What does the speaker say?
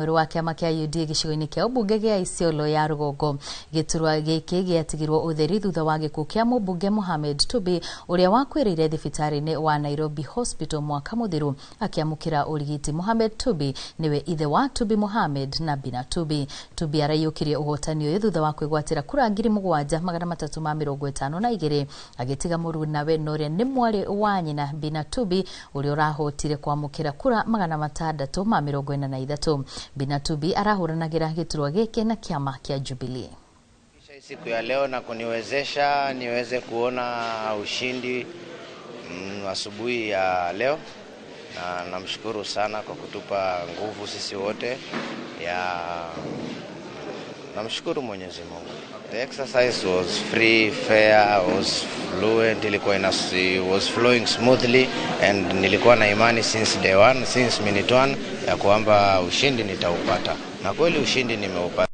Mwerũ wa kĩama kĩa UDA gĩcigo-inĩ kĩa ũmbunge gĩa Isiolo ya rũgongo. Gĩturwa gĩkĩ gĩatigirwo ũtheri thutha wa gĩkuũ kĩa mũmbunge Mohamed Tubi, ũrĩa wakuĩrĩire thibitarĩ-inĩ wa Nairobi Hospital mwaka mũthiru akĩamũkĩra ũrigiti. Mohamed Tubi nĩwe ithe wa Tubi Mohamed na Bina Tubi. Tubi araiyũkirie ũhotani ũyũ thutha wa kwĩgwatĩra kura 7352, agĩtiga mũrunawe na ũrĩa nĩ mwarĩ wa nyina Bina Tubi, ũrĩa ũrahotire kwamũkĩra kura 643. Bina Tubi arahũranagĩra gĩturwa gĩkĩ na kĩama kĩa Jubilee. Siku ya leo na kuniwezesha niweze kuona ushindi asubuhi ya leo, na namshukuru sana kwa kutupa nguvu sisi wote ya namshukuru Mwenyezi Mungu. The exercise was free, fair, was fluent, ilikuwa ina was flowing smoothly and nilikuwa na imani since day one, since minute one ya kwamba ushindi nitaupata, na kweli ushindi nimeupata.